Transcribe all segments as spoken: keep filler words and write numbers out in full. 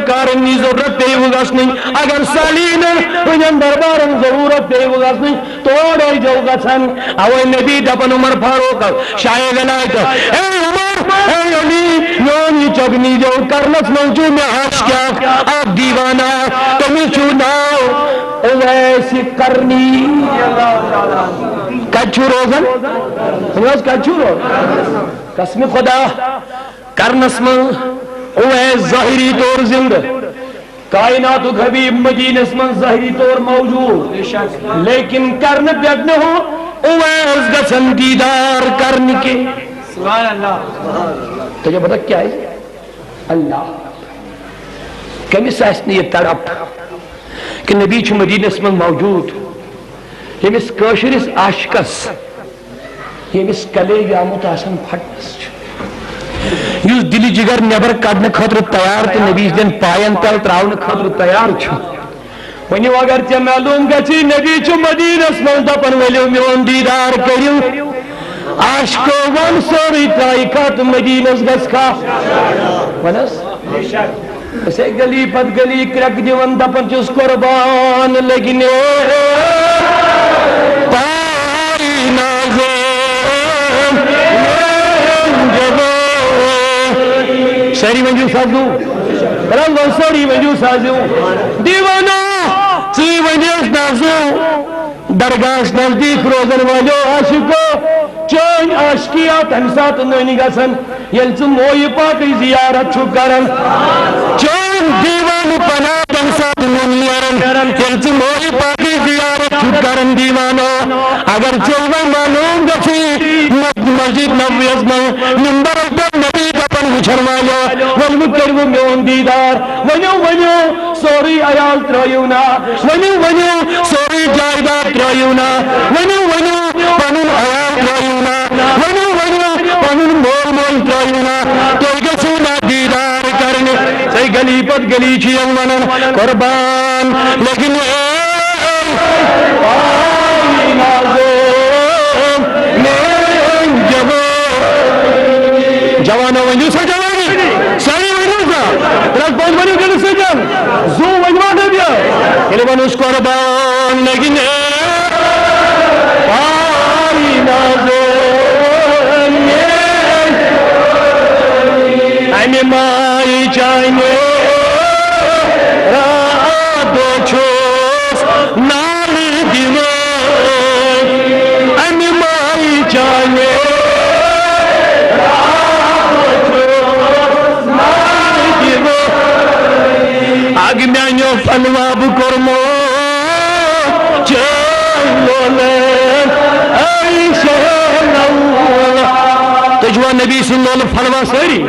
کارن نِش ضرورت پیٚیہِ وٕ گژھنٕچ، اگر صالحیٖنن ہٕنٛدٮ۪ن دربارن ضرورت پیٚیہِ وٕ گژھنٕچ، تور ٲسۍزیو گژھان۔ اوے نبی دپان عمر فاروق، شاہ ولایت، اے عمر، اے علی، میون یہِ چۄگہٕ نیٖزیو کرنس منٛز چھُ مےٚ عاشق اکھ، اکھ دیوانہ، تٔمِس چھُ ناو اویس قرنی۔ کتہِ چھُ روزان؟ ؤنِو حظ، کتہِ چھُ روزان؟ قسمِ خدا۔ کرنس منٛز اویس ظٲہری طور زندٕ، کائناتُک حبیب مدینس منٛز ظٲہری طور موجود، لیکن کرنہٕ پٮ۪ٹھ نہٕ ہُہ اویس گژھن دیدار کرنہٕ کہِ۔ سبحان اللہ۔ تۄہہِ چھا پتہ کیازِ؟ اللہ۔ کٔمِس آسہِ نہٕ یہِ تڑپ کہِ نبی چھُ مدینس منٛز موجود، ییٚمِس کٲشرِس عاشقس ییٚمِس کلیج آمُت آسان پھٹنس چھُ، یُس دِلہِ جگر نٮ۪بر کڑنہٕ خٲطرٕ تیار تہٕ نبی سٕنٛدٮ۪ن پاین تل تراونہٕ خٲطرٕ تیار چھُ۔ ؤنِو، اگر ژےٚ معلوم گژھی نبی چھُ مدینس منٛز دپان، "ؤلِو میون دیدار کٔرِو"، عاشقو وَن سورُے ترٛایہِ کتھ مدینس گژھِ کھا؟ وَن حظ۔ أسۍ ہے گلی پتہٕ گلی کرٛٮ۪کھ دِوان، دپان چھِس، "قربان لگنے پاری نازم جوان۔" سٲری ؤنِو سازو، رنگ سٲری ؤنِو سازو۔ دیوانہ، ژٕے ؤنِو نازو۔ درگاہس نزدیٖک روزن والیو عاشقو، چٲنۍ عاشقی آو تمہِ ساتہٕ نٔنۍ گژھان، ییٚلہِ ژٕ مویہِ پاکٕچ زیارت چھُکھ کران۔ چٲنۍ دیوانہٕ پناہ تمہِ ساتہٕ نوٚن نیران، ییٚلہِ ژٕ مویہِ پاکٕچ زیارت چھُکھ کران۔ دیوانو، اگر ژےٚ وۄنۍ معلوم گژھی، مس-، مسجد نبویس منٛز ممبرس پٮ۪ٹھ نبی دپان وٕچھن والیو، وۄنۍ مہٕ کٔرِو میون دیدار، ؤنِو، ؤنِو، سورُے عیال ترٲیِو نا، ؤنِو، ؤنِو، سورُے جائیداد ترٲیِو نا، ؤنِو، ؤنِو، پنُن عیال ترٲیِو نا، ؤنِو، ؤنِو، پنُن مول موج ترٲیِو نا، تُہۍ گٔژھِو نا دیدار کرنہِ۔ ژے گلی پتہٕ گلی چھِ یِم ونان، قربان لگنے پاری نازم میٲنۍ جوان۔ جوانو ؤنِو سا جوانی، سٲری ؤنِو سا، ترٛےٚ پانٛژھ ؤنِو دِلہٕ سۭتۍ، زُو ؤنِوا نبیو؟ ییٚلہِ وَنُس قربان لگنے پاری نازم میٲنۍ، اَمہِ مایہِ چانہِ راتو چھُس نالہٕ دِوان، اَمہِ مایہِ چانہِ راتو چھُس نالہٕ دِوان۔ اَگ میٛانیو پھلوا بہٕ کوٚرمُت چٲنۍ لولہٕ، اے شہناز۔ تُہۍ چھِوا نبی سٕنٛدۍ لولہٕ پھلوا سٲری؟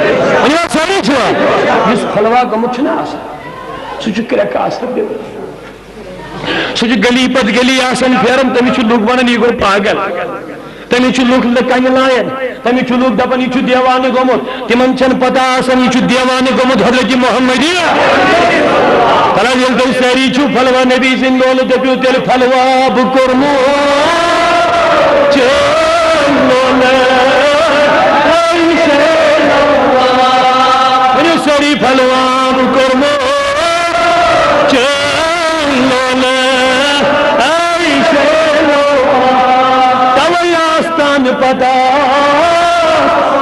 ؤنِو حظ، سٲری چھِوا؟ یُس پھلوا گوٚمُت چھُنہ آسان، سُہ چھُ کرٛٮ۪کہٕ آسان دِوان۔ سُہ چھُ گلی پتہٕ گلی آسان پھیران، تٔمِس چھِ لُکھ ونان، "یہِ گوٚو پاگل"، تٔمِس چھِ لُکھ لہٕ کنہِ لایان، تٔمِس چھِ لُکھ دپان، "یہِ چھُ دیوانہٕ گوٚمُت"۔ تِمن چھَنہٕ پتہ آسان، یہِ چھُ دیوانہٕ گوٚمُت حضرت محمدی۔ تَلہٕ حظ، ییٚلہِ تُہۍ سٲری چھِو پھلوا نبی سٕنٛدۍ لولہٕ، دٔپِو تیٚلہِ، پھلوا بہٕ کوٚرمُت چٲنۍ لولہٕ، اے شہناز۔ ؤنِو سٲری، پھلوا بہٕ کوٚرمُت چٲنۍ لولہٕ، اے شہناز۔ توے آستان پتہ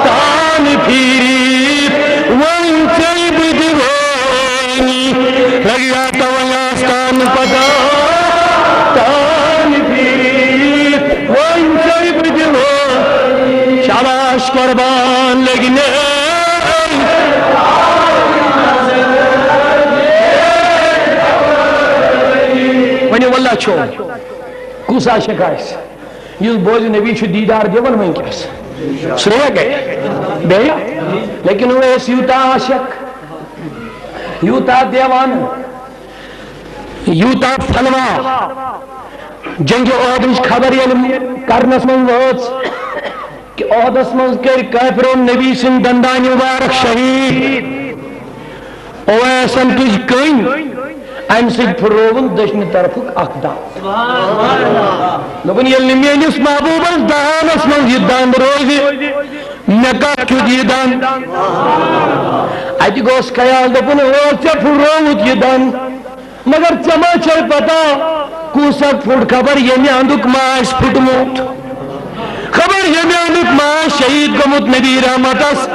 تان پھیٖرِتھ وۄنۍ ژےٚ بہٕ دیوٲنی۔ لگیا توے آستان پتہ تان پھیٖرِتھ وۄنۍ ژےٚ بہٕ دیوٲنی۔ شاباش قربان لگنے۔ ؤنِو واللہ چھو۔ کُس عاشق آسہِ، یُس بوزِ نبی چھُ دیٖدار دِوان وٕنکیٚس؟ سُہ روزِ گرِ۔ بیٚیہِ؟ لیکن اویس یوٗتاہ عاشق، یوٗتاہ دیوانہٕ، یوٗتاہ پھلوا، جنگِ احدٕچ خبر ییٚلہِ کرنس منٛز وٲژ، کہِ عہدس منٛز کٔرۍ کٲفرو نبی سٕنٛدۍ دندانہِ مبارک شہیٖد۔ اویسن تُج کٔنۍ، امہِ سۭتۍ پھُرووُن دٔچھنہِ طرفُک اکھ دند۔ دوٚپُن، ییٚلہِ نہٕ میٲنِس محبوبس دہانس منٛز یہِ دند روزِ، مےٚ کتھ کیُتھ یہِ دند؟ اتہِ گوٚژھ خیال، دوٚپُن، "او، ژےٚ پھُٹرووُتھ یہِ دَن، مگر ژےٚ ما چھے پتہ، کُس اکھ پھُٹ، خبر ییٚمہِ اندُک ما آسہِ پھُٹمُت، خبر ییٚمہِ اندُک ما آسہِ شہید گوٚمُت نبی رحمتس۔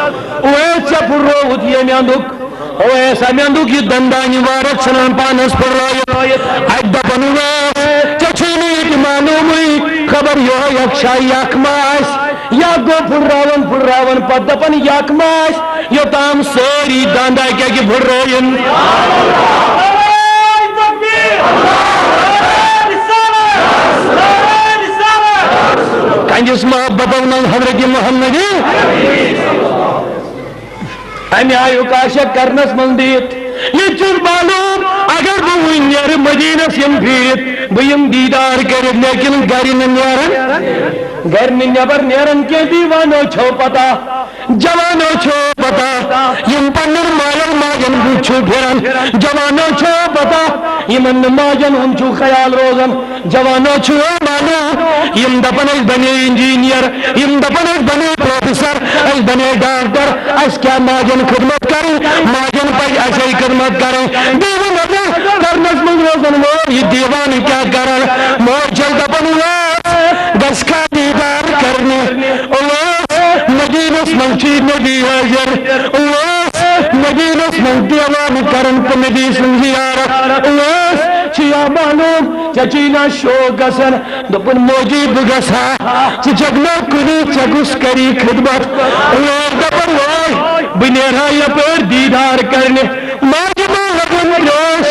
اویس، ژےٚ پھُٹرووُتھ ییٚمہِ اندُک، اویس، امہِ اندُک یہِ دندان مبارک ژھٕنان پانس پھُٹرٲیِتھ۔ اتہِ دپان اویس، ژےٚ چھُے نہٕ یہِ تہِ معلومٕے، خبر یِہوٚے اکھ شاہ یکھ ما آسہِ۔ یا گوٚو پھُٹراوان پھُٹراوان، پتہٕ دپان، یکھ ما آسہِ، یوٚتام سٲری دنٛد اکہِ اکہِ پھُٹرٲوِن۔ کہنٛدِس محبتس منٛز حضرت محمد۔ امہِ آیُک عاشق کرنس منٛز دِتھ، یہِ چھُس معلوم، اگر بہٕ وُنہِ نیرٕ مدینس یِم پھیٖرِتھ، بہٕ یِم دیدار کٔرِتھ، لیکن گرِ نہٕ نیرن، گرِ نہٕ نٮ۪بر نیرن کینٛہہ۔ دیوانو چھو پتہ، جوانو چھو پتہ، یِم پننٮ۪ن مالٮ۪ن ماجن بُتھ چھِو پھِران، جوانو چھو پتہ، یِمن نہٕ ماجن ہُنٛد چھُو خیال روزان۔ جوانو چھُو معلوم، یِم دپان، أسۍ بنے انجینئر، یِم دپان، أسۍ بنے پروفیسر، أسۍ بنے ڈاکٹر، اَسہِ کیٛاہ ماجن خدمت کرٕنۍ؟ ماجن پزِ اَسے خدمت کرٕنۍ۔ دیوٕ نظر کرنس منٛز روزن وول یہِ دیوانہٕ کیٛاہ کران؟ موج چھل دپان، اوس گژھِ کھا دیدار کرنہِ، اوس مدینس منٛز چھُ نبی حٲضِر، اوس مدینس منٛز دیوانہٕ کران تہٕ نبی سٕنٛز زیارت، اوس چھُ یا معلوم، ژےٚ چھُے نا شوق گژھان؟ دوٚپُن، موجی، بہٕ گژھٕ ہا، ژٕ چھکھ نا کُنی، ژےٚ کُس کری خدمت؟ وٲے دپان، وٲے، بہٕ نیرٕ ہا یپٲرۍ دیدار کرنہِ۔ ماجہِ ما لگن تریش،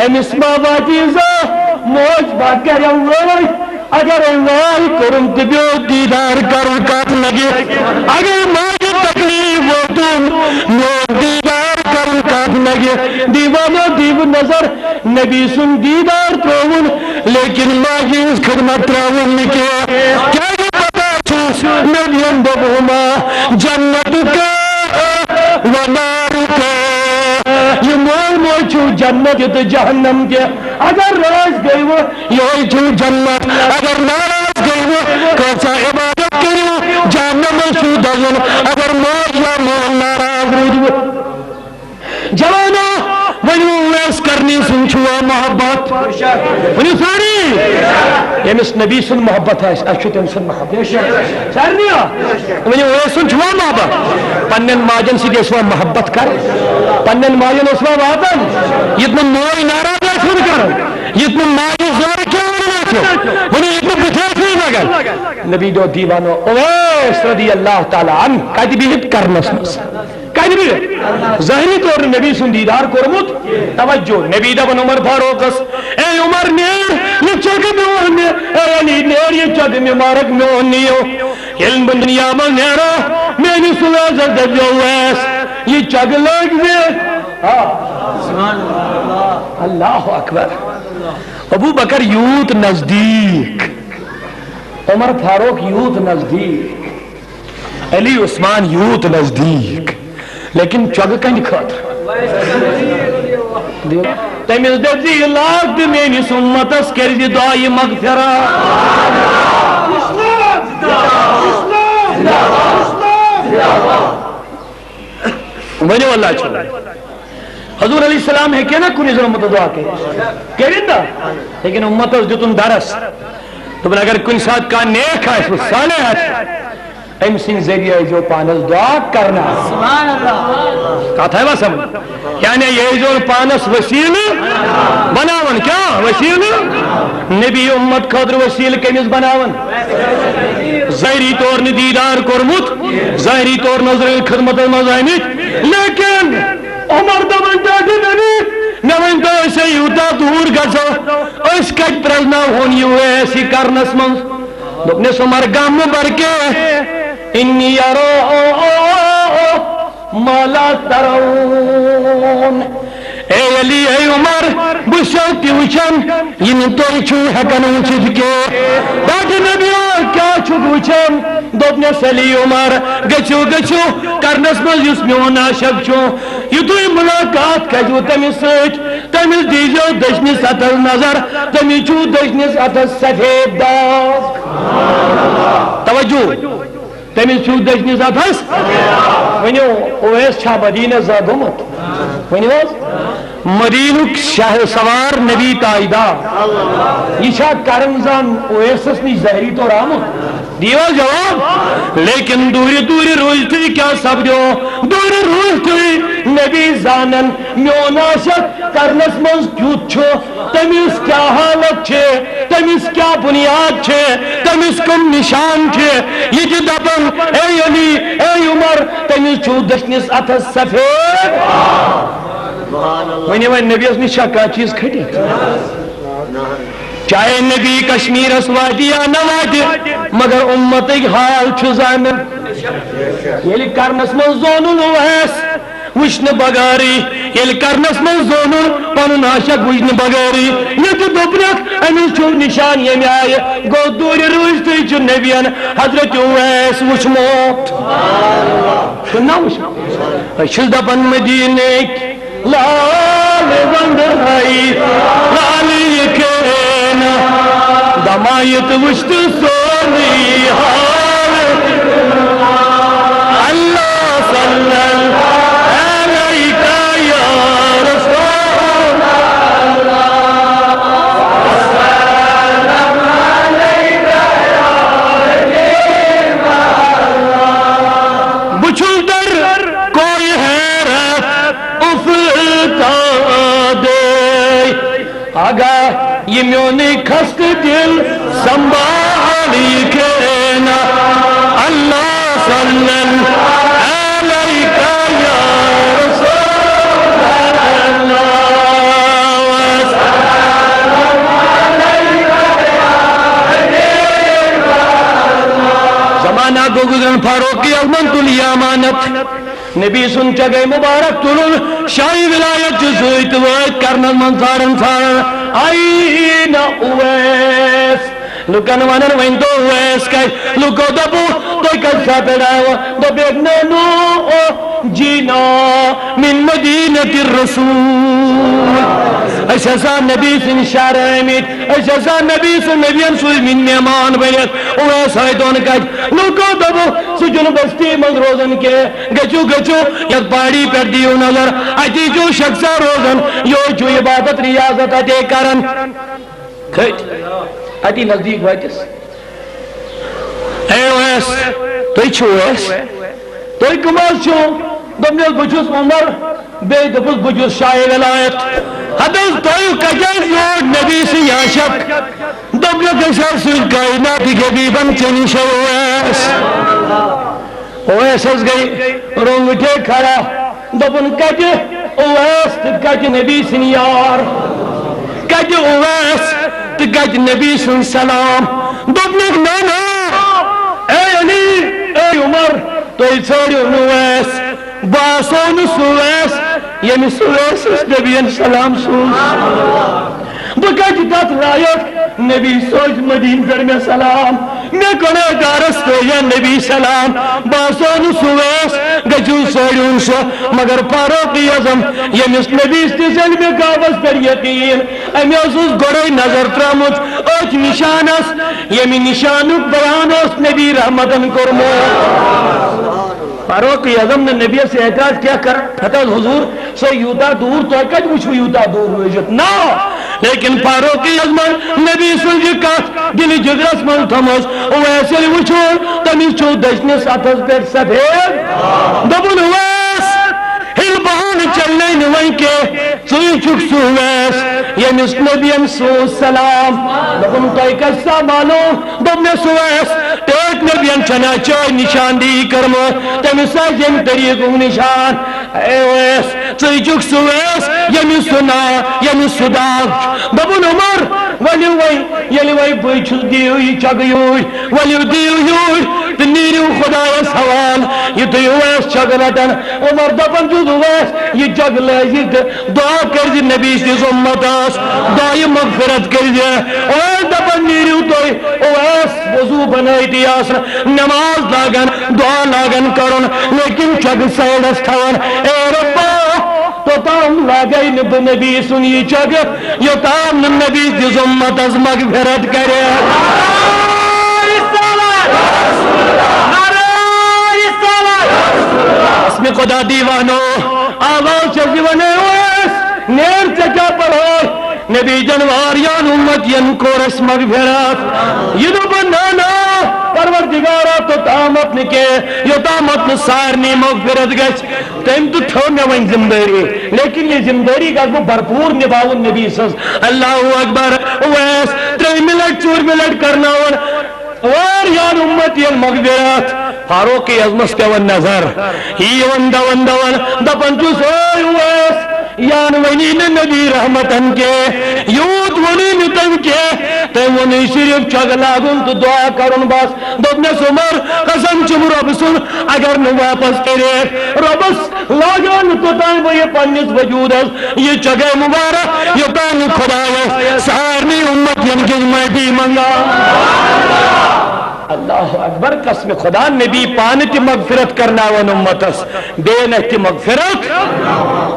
أمِس ما واتی زا، موج ما کرٮ۪م وٲے۔ اگر أمۍ وٲے کوٚرُن تہٕ بیوٚو دیدار کرُن کتھ لگہِ۔ اگر ماجہِ تکلیف ووتُن، میون دیدار کرُن کتھ لگہِ۔ دیوانو دیو نظر، نبی سُنٛد دیدار ترٛووُن، لیکن ماجہِ ہٕنٛز خدمت ترٛٲوٕن نہٕ کینٛہہ۔ کیٛازِ پتہ چھُس نبیَن دوٚپُما، جنت کا و نار کا۔ یہِ مول موج چھُو جنت تہِ تہٕ جہنم تہِ۔ اگر رٲضۍ گٔیوٕ، یِہوٚے چھُو جنت۔ اگر ناراض گٔیوٕ، کۭژاہ عبادت کٔرِو، جہنمس چھُو دَزُن۔ اگر موج یا مول ناراض روٗدوٕ، جوانو، ؤنِو، اویس کرنی سُنٛد چھُوا محبت؟ ؤنِو سٲری۔ ییٚمِس نبی سُنٛد محبت آسہِ، اَسہِ چھُ تٔمۍ سُنٛد محبت۔ سارنٕے آ؟ ؤنِو، اویس سُنٛد چھُوا محبت؟ پننٮ۪ن ماجن سۭتۍ ٲسوا محبت کران؟ پننٮ۪ن ماجن ٲسوا واتان؟ ییٚتہِ نہٕ موج ناراض آسہِ وۄنۍ کران، ییٚتہِ نہٕ ماجہِ زورٕ کیٛاہ ونان آسہِ، ؤنِو، ییٚتہِ نہٕ بُتھِ آسہِ وۄنۍ لگان۔ نبی دۄہ دیوانو اویس رضی اللہ تعالیٰ عنہ کتہِ بِہِتھ؟ کرنس منٛز۔ کتہِ بِہِتھ؟ ظٲہری طور نہٕ نبی سُنٛد دیدار کوٚرمُت۔ توجہ، نبی دپان عمر فاروقس، اے عمر، نیر، یہِ چۄگہٕ میون نیر، اے علی، نیر، یہِ چۄگہٕ مبارک میون نِیِو۔ ییٚلہِ بہٕ دُنیا منٛز نیرٕ، میٲنِس اُویسس دٔپۍزیو، اویس، یہِ چۄگہٕ لٲگۍ زِ۔ آ۔ اللہ اکبر۔ ابو بکر یوٗت نزدیٖک، عمر فاروق یوٗت نزدیٖک، علی عثمان یوٗت نزدیٖک، لیکن چۄگہٕ کَنہِ خٲطرٕ؟ تٔمِس دٔپۍ زِ، یہِ لاگ تہٕ میٲنِس اُمتس کٔرۍ زِ دعایہِ مغفرت۔ ؤنِو اللہ چھُ۔ حضور علیہ السلام ہیٚکہِ نا کُنہِ زوٚن اُمتس دعا کٔرِتھ؟ کٔرِتھ نا؟ لیکن اُمتس دیُتُن درس۔ دوٚپُن، اگر کُنہِ ساتہٕ کانٛہہ نیک آسہِ، صالح آسہِ، أمۍ سٕنٛدِ ذٔریعہٕ ٲسۍزیو پانس دعا کرناوان۔ کتھ آیوا سمجھ؟ یعنی یہِ ٲسۍزیو پانس وسیلہٕ بناوان۔ کیٛاہ وسیلہٕ؟ نبی اُمت خٲطرٕ وسیلہٕ کٔمِس بناوان؟ ظٲہری طور نہٕ دیٖدار کوٚرمُت، ظٲہری طور نظرِ خدمتس منٛز آمٕتۍ، لیکن عمر دپان، ٹاٹھہِ نبی، مےٚ ؤنۍ تو، أسۍ ہے یوٗتاہ دوٗر گژھو، أسۍ کتہِ پرزناوہون یہِ ویس یہِ کرنس منٛز؟ دوٚپنس، عمر، غم مہٕ بر کینٛہہ، انی ارا ما لا ترون۔ اے علی، اے عمر، بہٕ چھُسو تہِ وٕچھان، یہِ نہٕ تُہۍ چھِو ہٮ۪کان وٕچھِتھ کینٛہہ۔ ٹاٹھہِ نبی، کیٛاہ چھُکھ وٕچھان؟ دوٚپنس، علی عمر، گٔژھِو، گٔژھِو کرنس منٛز یُس میون عاشق چھُ، یُتھُے مُلاقات کھسِوٕ تٔمِس سۭتۍ، تٔمِس دیٖزیو دٔچھنِس اَتھس نظر، تٔمِس چھُو دٔچھنِس اَتھس سفید داغ۔ توجہ، تٔمِس چھُو دٔچھنِس اَتھس۔ اویس چھا مدینہ زا گوٚمُت؟ ؤنِو حظ۔ مدینُک شاہ سوار نبی تاجدار۔ یہِ چھا کرن زن اویسس نِش ظٲہری طور آمُت؟ دِیِو حظ جواب۔ لیکن دوٗرِ دوٗرِ روٗزتھٕے کیٛاہ سپدیو؟ دوٗرِ روٗزتھٕے نبی زانن میون عاشق کرنس منٛز کیُتھ چھُ۔ تٔمِس کیٛاہ حالت چھِ، تٔمِس کیٛاہ بُنیاد چھِ، تٔمِس کٕم نِشان چھِ؟ یہِ چھِ دَپان، اے علی، اے عمر، تٔمِس چھُو دٔچھنِس اَتھَس سفید۔ وۄنۍ، وۄنۍ نبیَس نِش چھا کانٛہہ چیٖز کھٔٹِتھ؟ چاہے نبی کشمیرس واتہِ یا نہ واتہِ، مگر اُمتٕکۍ حال چھُ زانان۔ ییٚلہِ کرنس منٛز زونُن اویس، وٕچھنہٕ بغٲرٕے، ییٚلہِ کرنس منٛز زونُن پنُن عاشق وٕچھنہٕ بغٲرٕے، ییٚتہِ دوٚپنکھ، أمِس چھُ نِشان ییٚمہِ آیہِ، گوٚو دوٗرِ روٗزتھٕے چھُ نبین حضرت اویس وٕچھمُت۔ چھُنہ وٕچھمُت؟ أسۍ چھِس دپان مدیٖنٕکۍ لال وندٕ ہائی، لال یہِ کینہ دمایت وٕچھتہٕ سونُے حال۔ اللہ صلی اللہ علیہ یا رسول اللہ۔ بہٕ چھُس در کوی حیرت افتادے۔ آگاہ یہِ میونُے خستہٕ دل سنبھال یہِ کینہ۔ اللہ صلی اللہ علیہ یا رسول اللہ۔ زمانہ گوٚو گُزران، فاروق اعظمن تُل یہِ امانت۔ نبی سُنٛد چگے مبارک تُلُن، شاہی ولایت چھُ سۭتۍ وٲتۍ کرنس منٛز ژھانڈان ژھانڈان، آیی نہ اویس۔ لُکن ونان، وۄنۍ گوٚو اویس کتہِ؟ لُکو دوٚپُکھ، تُہۍ کتہِ سا پٮ۪ٹھ آیوٕ؟ دوٚپُکھ، نہ نو او جینا من مدینہ الرسول۔ أسۍ ہسا نبی سٕنٛدۍ شہر آمٕتۍ، أسۍ ہسا نبی سٕنٛدۍ نبین سوٗزمٕتۍ مہمان بٔنِتھ۔ اویس ہٲے دۄن کتہِ؟ لُکو دوٚپُکھ، سُہ چھُنہٕ بستی منٛز روزان کینٛہہ۔ گٔژھِو، گٔژھِو، یتھ پہاڑی پٮ۪ٹھ دِیِو نظر، اتی چھُ شخصا روزان، یہوے چھُ عبادت ریاضت اتے کران۔ کھٔتۍ اتی نزدیٖک وٲتِس۔ اے اویس، تُہۍ چھِو اویس؟ تُہۍ کٕم حظ چھِو؟ دوٚپنَس، بہٕ چھُس عمر، بیٚیہِ دوٚپُس، بہٕ چھُس شاہ ولایت۔ ہتہٕ حظ، تۄہہِ کتہِ حظ یور نبی سٕے عاشق؟ دوٚپنَس، أسۍ حظ سٕے کائناتٕکۍ حبیبن ژےٚ نِش اویس۔ اویسس گٔے رونٛگٹے کھڑا، دوٚپُن، کتہِ اویس تہٕ کتہِ نبی سٕنٛدۍ یار؟ کتہِ اویس تہٕ کتہِ نبی سُنٛد سلام؟ دوٚپنکھ، نہ، نہ، اے علی، اے عمر، تُہۍ ژھٲنٛڈِو نہٕ اویس، بہٕ آسو نہٕ سُہ اویس، ییٚمِس اویسس نبین سلام سوٗز۔ بہٕ کتہِ تتھ لایق؟ نبی سوز مدینہ پٮ۪ٹھ مےٚ سلام، مےٚ گۄناہ گارس تہٕ یا نبی سلام، بہٕ ہسا اوسُس اویس، گٔژھِو ژھٲنٛڈِو سُہ۔ مگر فاروق اعظم، ییٚمِس نبی سٕنٛدِس علمِ غیبس پٮ۪ٹھ یقین، أمۍ حظ اوس گۄڈے نظر ترٲومٕژ أتھۍ نشانس، ییٚمہِ نشانُک بیان اوس نبی رحمتن کوٚرمُت۔ فاروق اعظم نہٕ نبیس اعتراض کینٛہہ کران، ہتہٕ حظ حضور، سُہ یوٗتاہ دوٗر، تۄہہِ کتہِ وٕچھوٕ یوٗتاہ دوٗر روٗزِتھ؟ نہ، لیکن فاروق اعظمن نبی سٕنٛز یہِ کتھ دِلہِ جگرس منٛز تھٲومٕژ۔ اویس ییٚلہِ وٕچھُن، تٔمِس چھُ دٔچھنِس اتھس پٮ۪ٹھ سفید۔ دوٚپُن، اویس، ہِل بہانہٕ چلنے نہٕ وۄنۍ کینٛہہ، ژٕے چھُکھ سُہ اویس، ییٚمِس نبین سوٗز سلام۔ دوٚپُن، تۄہہِ کتہِ سا معلوم؟ دوٚپنس، اویس، ٹٲٹھۍ نبین چھنا چٲے نشاندہی کٔرمٕژ، تٔمِس آسہِ ییٚمہِ طریٖقُک نشان۔ اے اویس، ژٕے چھُکھ سُہ اویس، ییٚمِس سُہ ناو، ییٚمِس سُہ داغ چھُ۔ دوٚپُن، عمر، ؤلِو وۄنۍ، ییٚلہِ وۄنۍ بٕے چھُس، دِیِو یہِ چگہٕ یوٗرۍ، ؤلِو دِیِو یوٗرۍ تہٕ نیٖرِو خۄدایس حوال۔ یُتھُے اویس چگہٕ رٹان، عمر دپان چھُس، اویس، یہِ چگہٕ لٲزِ تہٕ دعا کٔرزِ نبی سٕنٛدِس اُمتس، دعایہِ مغفرت کٔرزِ۔ اویس دپان، نیٖرِو تُہۍ۔ اویس وضو بنٲیتھٕے آسان، نماز لاگان، دعا لاگان کرُن، لیکن چگہٕ سایڈس تھاوان۔ اے ربا، توٚتام لاگے نہٕ بہٕ نبی سُنٛد یہِ چگہٕ، یوٚتام نہٕ نبی سٕنٛدِس اُمتس مغفرت کرِ۔ نعرہ رسالت! نعرہ رسالت! قسمِ خدا دیوانو، آواز چھس دِوان، "اے اویس، نیر، ژےٚ کیٛاہ پرواے؟ نبی جن واریاہن امتین کوٚر اسہِ مغفرت۔" یہِ دوٚپُن، "نہ، نہ، پروردگارا، توٚتامتھ نہٕ کینٛہہ، یوٚتامتھ نہٕ سارنٕے مغفرت گژھِ۔" تٔمۍ تہِ تھٲو مےٚ وۄنۍ ذمہٕ دٲری، لیکن یہِ ذمہٕ دٲری گژھٕ بہٕ بھرپوٗر نباوُن نبی سٕنٛز۔ اللہ اکبر۔ اویس ترٛیٚیِمہِ لٹہِ، ژوٗرمہِ لٹہِ کرناوان واریاہن امتین مغفرت۔ فاروق اعظمس پٮ۪وان نظر، یہِ یِوان دون دون، دپان چھُس، "اے اویس، یان ؤنی نہٕ نبی رحمتن کینٛہہ، یوٗت ووٚنُے نہٕ تٔمۍ کینٛہہ، تٔمۍ ووٚنُے صرف چۄگہٕ لاگُن تہٕ دعا کرُن بس۔" دوٚپنس، "عمر، قسم چھُم رۄبہٕ سُنٛد، اگر نہٕ واپس کٔرِتھ، رۄبس لاگان نہٕ توٚتام بہٕ یہِ پننِس وجوٗدس، یہِ چۄگے مُبارک، یوٚتام نہٕ خۄدایس سارنٕے امتین کِس معٲفی منٛگان۔" اللہ اکبر، قسم خدا، نبی پانہٕ تہِ مغفرت کرناوان امتس، بیٚین اتھِ تہِ مغفرت،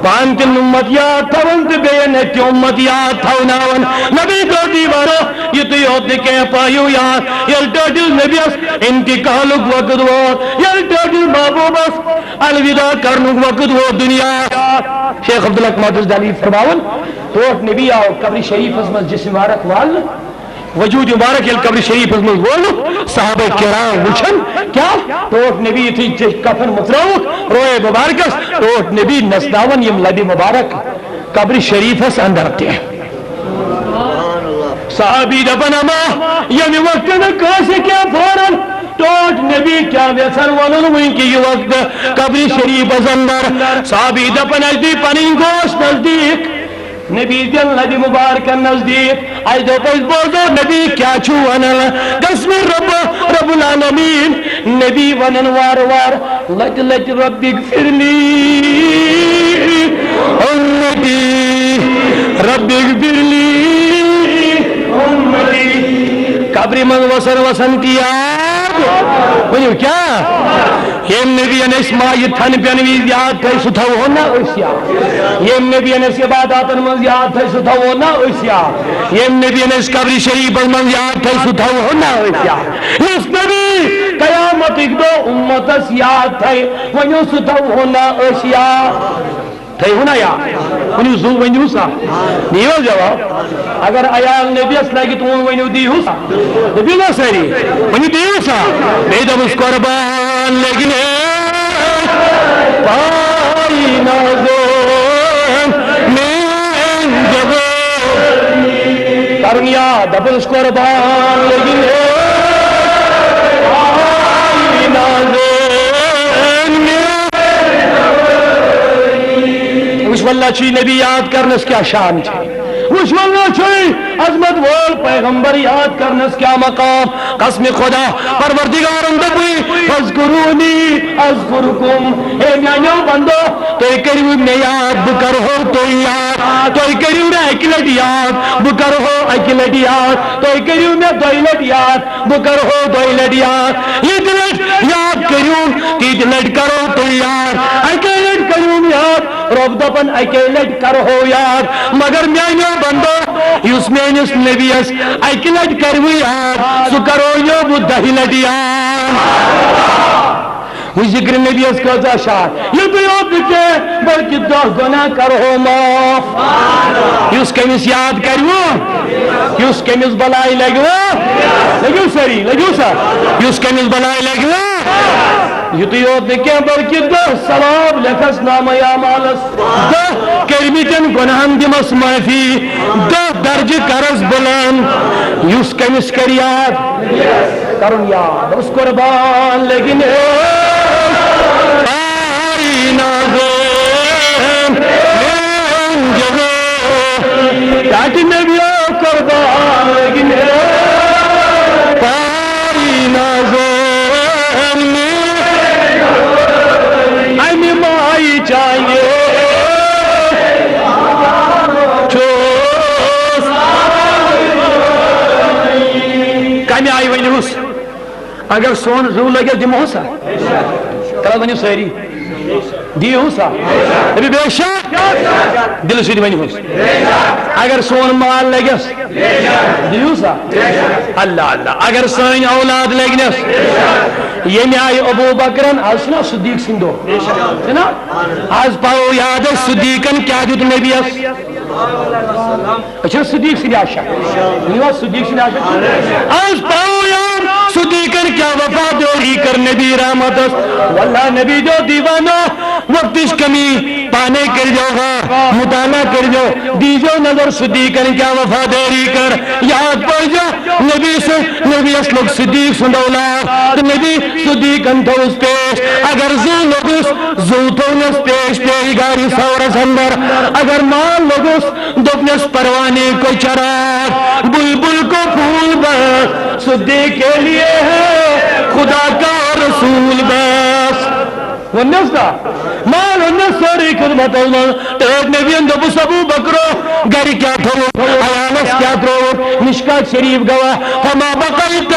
پانہٕ تہِ امت یاد تھاوان تہٕ بیٚین اتھِ تہِ امت یاد تھاوناوان۔ نبی دوٚپ، دیوانو، یِتُے یوت نہٕ کینٛہہ، پٲیِو یاد، ییٚلہِ ٹٲٹھِس نبیَس انتقالُک وقت ووت، ییٚلہِ ٹٲٹھِس محبوبس الوداع کرنُک وقت ووت دنیا۔ شیخ عبدالحق محدث دہلوی فرماوان، ٹوٹھ نبی آو قبر شریفس منٛز جسم مبارک والنہٕ، وجود مبارک ییٚلہِ قبر شریفس منٛز وولُکھ، صحابہ کرام وٕچھن کیٛاہ، ٹوٹھ نبی یُتھُے چ-، کفن مُژرووُکھ روئے مبارکس، ٹوٹھ نبی نژناوان یِم لبہِ مبارک قبر شریفس اندر تہِ۔ صحابی دپان، اما ییٚمہِ وقتہٕ نہٕ کٲنٛسہِ کینٛہہ پھوران، ٹوٹھ نبی کیٛاہ یژھان ونُن وٕنہِ کہِ یہِ وقتہٕ قبر شریفس اندر؟ صحابی دپان، اسہِ دی پنٕنۍ گوش نزدیٖک۔ نبی دِن لبہِ مبارکن نزدیٖک۔ اسہِ دوٚپ، اسہِ بوزو نبی کیٛاہ چھُ ونان۔ قسم رب، رب العالمین، نبی ونان وارٕ وارٕ، لتہِ لتہِ، رب اغفر لی امتی، رب اغفر لی امتی۔ قبرِ منٛز وسان وسان تہِ یاد۔ ؤنِو کیٛاہ؟ ییٚمۍ نبیَن أسۍ مایہِ تھن پٮ۪ن وِزِ یاد تھٲے، سُہ تھاوہون نا أسۍ یاد؟ ییٚمۍ نبیَن أسۍ عباداتن منٛز یاد تھٲے، سُہ تھاوہون نا أسۍ یاد؟ ییٚمۍ نبیَن أسۍ قبرِ شریٖفس منٛز یاد تھٲے، سُہ تھاوہون نا أسۍ یاد؟ یُس نبی قیامتٕکۍ دۄہ اُمتس یاد تھاے، ؤنِو، سُہ تھاوہون نا أسۍ یاد؟ تھٲیِو نا یاد۔ ؤنِو، زُو ؤنِو سا۔ دِیِو حظ جواب۔ اگر عیال نبیَس لگہِ، تُہُنٛد ؤنِو، دِیِو سا۔ دٔپِو نا سٲری۔ ؤنِو، دِیِو سا۔ بیٚیہِ دوٚپُس، قربان لیکن اے پائی نازن میٛانہِ جواب۔ کرُن یاد، دوٚپُس، قربان لیکن اے پائی نازن میٛانہِ وٕچھ، واللہ چھُ یہِ نبی یاد کرنس کیٛاہ شان چھِ۔ وٕچھ، واللہ چھُ یہِ عظمت وول پیغمبر یاد کرنس کیٛاہ مقام۔ قسم خدا، پروردگارن دوٚپُے، "فاذکرونی اذکرکم"، اے میانیو بندو، تُہۍ کٔرِو مےٚ یاد، بہٕ کرہو تُہۍ یاد۔ تُہۍ کٔرِو مےٚ اکہِ لٹہِ یاد، بہٕ کرہو اکہِ لٹہِ یاد۔ تُہۍ کٔرِو مےٚ دۄیہِ لٹہِ یاد، بہٕ کرہو دۄیہِ لٹہِ یاد۔ ییٚتہِ لٹہِ یاد کٔرِو، تیٚتہِ لٹہِ کرو تُہۍ یاد۔ اکے لٹہِ کٔرِو یاد، رۄب دپان، اکے لٹہِ کرہو یاد۔ مگر میانیو بندو، یُس میٲنِس نبیس اکہِ لٹہِ کرِوٕ یاد، سُہ کرو یو بہٕ دہہِ لٹہِ یاد۔ وۄنۍ ذکر نبیس کۭژاہ شان۔ یُتُے یوت نہٕ کینٛہہ، بلکہِ دَہ گۄناہ کرہو معاف۔ یُس کٔمِس یاد کرِوٕ، یُس کٔمِس بلاے لگِوٕ، لٔگِو سٲری، لٔگِو سا، یُس کٔمِس بلاے لگِوٕ، یُتُے یوت نہٕ کینٛہہ، بلکہِ دَہ ثواب لیکھس نامہ اعمالس، دَہ کٔرمٕتٮ۪ن گۄناہن دِمس معٲفی، دَہ درجہٕ کرس بلند۔ یُس کٔمِس کرِ یاد، کرُن یاد، اوس قربان لیکن اے پائی نازن میٛانہِ جواب۔ تاکہِ نبی قربان لیکن اے پائی نازن میٛانہِ امہِ مایہِ چانہِ چھُس۔ کمہِ آیہِ ؤنِوس؟ اگر سون زُو لگٮ۪س، دِمہوسا؟ تَلہٕ ؤنِو سٲری۔ دِیِو سا۔ دَپہِ بے شک۔ دِلہٕ سۭتۍ ؤنِو حظ۔ اگر سون مال لگٮ۪س۔ دِیِو سا۔ اللہ اللہ۔ اگر سٲنۍ اولاد لگنس۔ ییٚمہِ آیہِ ابو بکرن، از چھُنہ صدیق سٕنٛدۍ دۄہ۔ چھُنہ؟ از پاوو یاد اَسہِ صدیقن کیٛاہ دیُت نبیَس۔ أسۍ چھِنہ صدیق سٕنٛدِ عاشق؟ ؤنِو حظ، صدیق سٕنٛدِ عاشق چھِ۔ از پاوو یاد صدیقن کیٛاہ وفادٲری کٔر نبی رحمتس۔ واللہ نبی دیو دیوانو۔ وقتٕچ کمی، پانے کٔرۍزیو غور، مطالعہ کٔرۍزیو، دیٖزیو نظر صدیقن کیٛاہ وفادٲری کٔر، یاد پٲیزیو نبی سٕنٛز، نبیَس لوٚگ صدیق سُنٛد اولاد تہٕ نبی صدیقن تھوٚوُس پیش۔ اگر زُو لوٚگُس، زُو تھوٚونس پیش پیش غارِ ثورس اندر۔ اگر مال لوٚگُس، دوٚپنس پروانے کو چراغ، بلبل کو پھول بس، صدیق کے لیے ہے خدا کا رسول بس۔ ووٚنمَس نا، مال اوٚن مےٚ سورُے خدمتس منٛز۔ ٹٲٹھۍ نبیَن دوٚپُس، ابو بکرو، گرِ کیٛاہ تھوٚوُتھ؟ عیالس کیٛاہ ترٛووُتھ؟ مشکات شریف گواہ، فما بقیت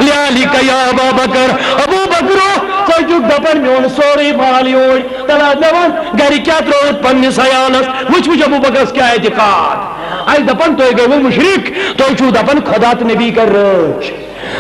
لآلک یا ابا بکر۔ ابو بکرو، ژٕ چھُکھ دپان میون سورُے مال یوٗرۍ۔ تلہٕ حظ مےٚ وَن، گرِ کیٛاہ ترٛووُتھ پننِس عیالس؟ وٕچھ، وٕچھ ابو بکرس کیٛاہ اعتقاد۔ اَسہِ دپان، تُہۍ گٔیوٕ مُشرِک، تُہۍ چھِو دپان خدا تہٕ نبی کرِ رٲچھ۔